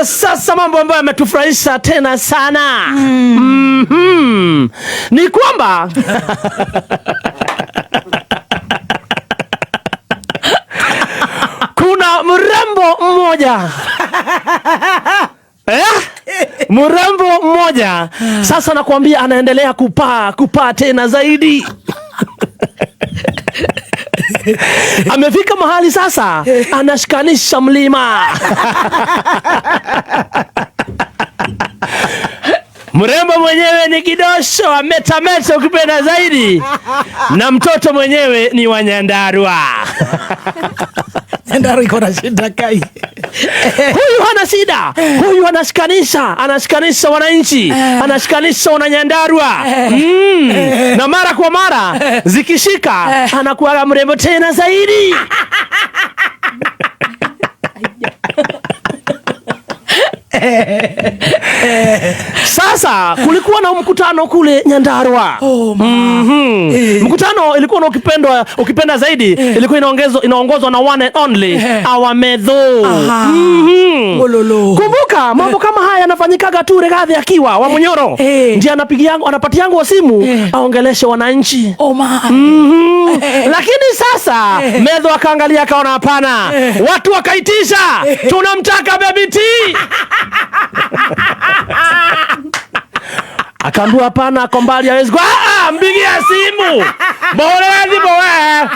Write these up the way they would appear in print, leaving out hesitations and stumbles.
Sasa mambo ambayo yametufurahisha tena sana ni kwamba kuna mrembo mmoja eh? Mrembo mmoja sasa nakwambia anaendelea kupaa kupaa tena zaidi. Amefika mahali sasa anashikanisha mlima. Mrembo mwenyewe ni kidosho ametameta ukipenda zaidi, na mtoto mwenyewe ni wa Nyandarua. Nyandarua iko na shida kai. Huyu hana shida, huyu anashikanisha, anashikanisha wananchi, anashikanisha wananyandarua. Na mara kwa mara zikishika anakuwa mrembo tena zaidi. Sasa kulikuwa na mkutano kule Nyandarua. Oh, ma. Mkutano ilikuwa na ukipendwa, ukipenda zaidi ilikuwa inaongozwa na one and only our Methu. Ololo. Kumbuka mambo kama haya yanafanyikaga tu Rigathi akiwa wa Munyoro. Ndiye anapigia simu aongeleshe wananchi. Oh, ma. Lakini sasa Methu akaangalia akaona hapana. Watu wakaitisha, tunamtaka Baby T. Akaambiwa hapana, ako mbali hawezi kwa. Mpigia simu. Bora thimu we.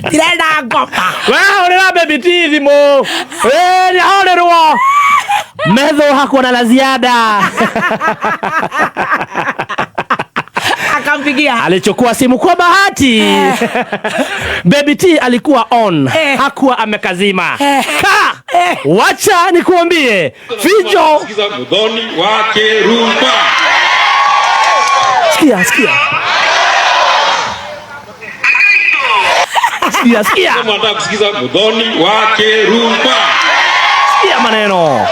Ndirenda ngoma. We hurira Baby T thimu. We ni ahorerwo. Methu hakuwa na la ziada. Akampigia. Alichukua simu kwa bahati. Baby T alikuwa on. Hakuwa amekazima. Ka! Wacha nikuambie. Fijo. Sikiza Muthoni wa Kirumba. Sikia, sikia. Sikia, sikia. Kama unataka kusikiza Muthoni wa Kirumba. Sikia maneno.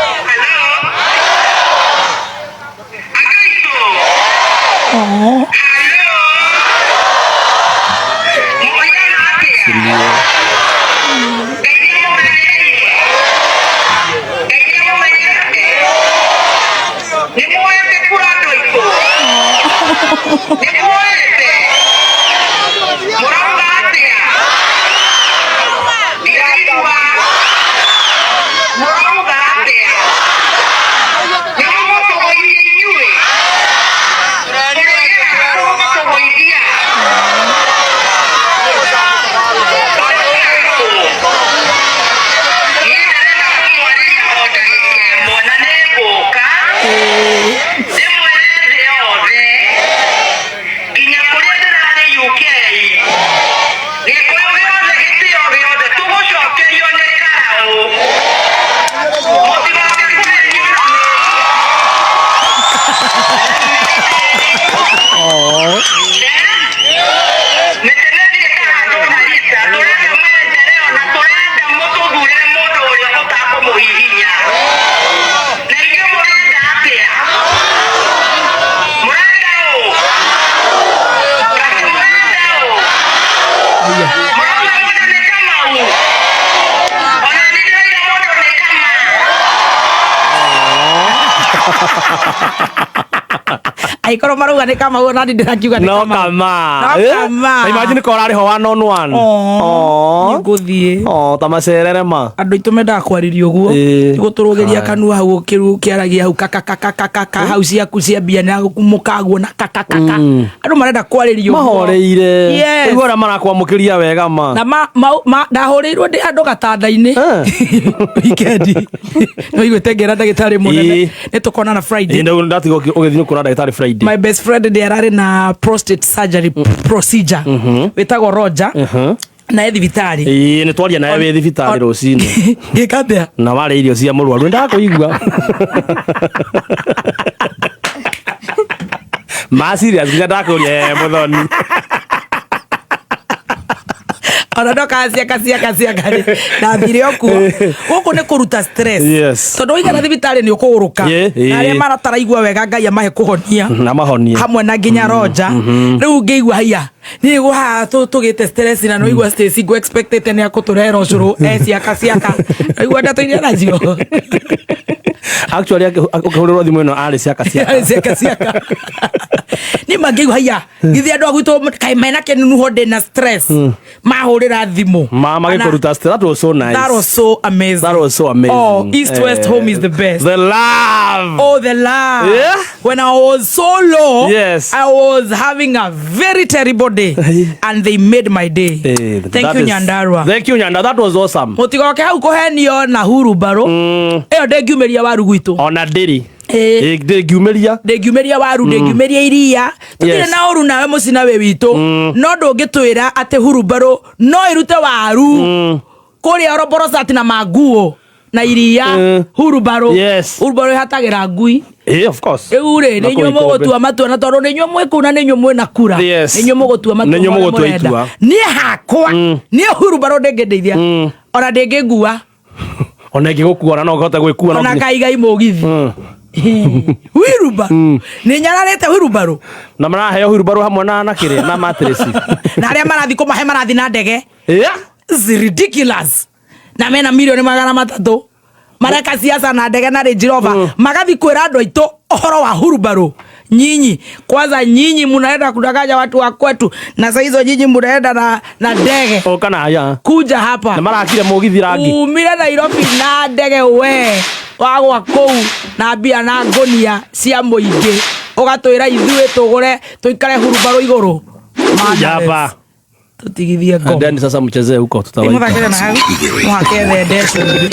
Oh. Aikorwo marauga nĩ Kamau ona niĩ ndĩrakiuga nĩ No Kamau. kama. No kama. Na imagine korwo arĩ ho one on one. Oh. Nĩngũthiĩ. Oh, ta macerere ma. Andũ aitũ mendaga kwarĩrio ũguo. Gũtũrũgĩria kanua hau ũkĩaragia hau kakakakakaka hau ciaku cia mbia na mũkaguo na kakakaka. Andũ marenda kwarĩrio ũguo. Mahoreire. Yes. Ũguo ũrĩa marakwamũkĩria wega ma. Na ndahũrĩirwo ndĩ andũ gatanda-inĩ. Weekend. No iguĩte ngĩra ndagĩtarĩ mũnene. Nĩ tũkonana Friday. Ĩĩ, ndatiga ũgĩthiĩ kuona ndagĩtarĩ Friday. My best friend ndĩ ararĩ na prostate surgery procedure. Wĩtagwo Roger. Na e thibitarĩ. Ĩĩ, nĩ twaria nawe wĩ thibitarĩ rũcinĩ. Ngĩka atĩa? Na warĩa irio cia mũrwaru nĩ ndakũigua. Ma serious nginya ndakũria Muthoni. Ona ndokaga ciaka ciaka ciaka rĩ, ndathire o kuo. Gũkũ nĩ kũruta stress. Yes. Tondũ waigana thibitarĩ nĩ ũkũgũrũka. Yeah, Na arĩa yeah. marataraigua wega, Ngai amahe kũhonia Na mahonie. Hamwe na nginya Roja. Rĩu ngĩigua haiya niĩ gũhaha tũgĩte stress na noigua Stacy ngũ expectĩte nĩ akũtũrehera ũcũrũ e ciaka ciaka, noigua ndeto iria nacio. Actually, ũkĩhũrĩrwo thimũ ĩno arĩ ciaka ciaka. Arĩ ciaka ciaka. Niĩ mangĩigua haiya githĩ andũ a gwitũ kaĩ mena kĩnunuho, ndĩna stress, mahũrĩra thimũ. Ma magĩkũruta stress. That was so nice. That was so amazing. That was so amazing. Oh, East West home is the best. The love. Oh, the love. When I was so low, I was having a very terrible day, and they made my day. Thank That you, Nyandarua. Thank you, Nyandarua. That was awesome. Mũtigoke hau kũhenio na hurubarũ ĩyo, ndĩngiumĩria waru gwitũ. Ona ndĩrĩ. Ĩĩ. Ndĩngiumĩria. Ndĩngiumĩria waru, ndĩngiumĩria iria, tũtirĩ na ũru nawe mũcina wĩ witũ, no ndũngĩtwĩra atĩ hurubarũ no ĩrute waru kũrĩa oroborosati na manguo na iria. Hurubarũ hurubarũ ĩhatagĩra ngui. Of course. Rĩu rĩ, Na nĩ inyuĩ kũu ikombe. mũgũtua matua, na tondũ nĩ inyuĩ mwĩ kũu na nĩ inyuĩ mwĩna kura, nĩ inyuĩ mũgũtua matua Nĩ inyuĩ marĩa mũgũtua mũrenda. itua. Niĩ hakwa, niĩ hurubarũ ndĩngĩndeithia, ona ndĩngĩngua. Ona ĩngĩgũkua, ona no ũhote gwĩkua no Ona nginya- kaigai mũgithi hurubarũ nĩ nyararĩte hurubarũ. Na maraheo hurubarũ hamwe na kĩrĩa na mattress. Na arĩa marathi kũmahe marathi na ndege. It's ridiculous. Na mena milioni 300 mareka siasa na ndege na Range Rover, magathi kwĩra andũ aitũ ũhoro wa hurubarũ. Nyinyi kwanza, nyinyi munaenda kudanganya watu wa kwetu, na saa hizo nyinyi munaenda na ndege Ũka na haya. Kuja hapa. Na marakire mũgithi rangi. Umire Nairobi na ndege, we wagwa kũu na mbia na ngũnia cia mũingĩ, ũgatwĩra ithuĩ tũgũre tũikare hurubarũ igũrũ. Jaba. Tũtigithie ngoma. Then sasa mchezee huko, tutawaita. Mũthakĩre na hau mũhake thende cumbĩ.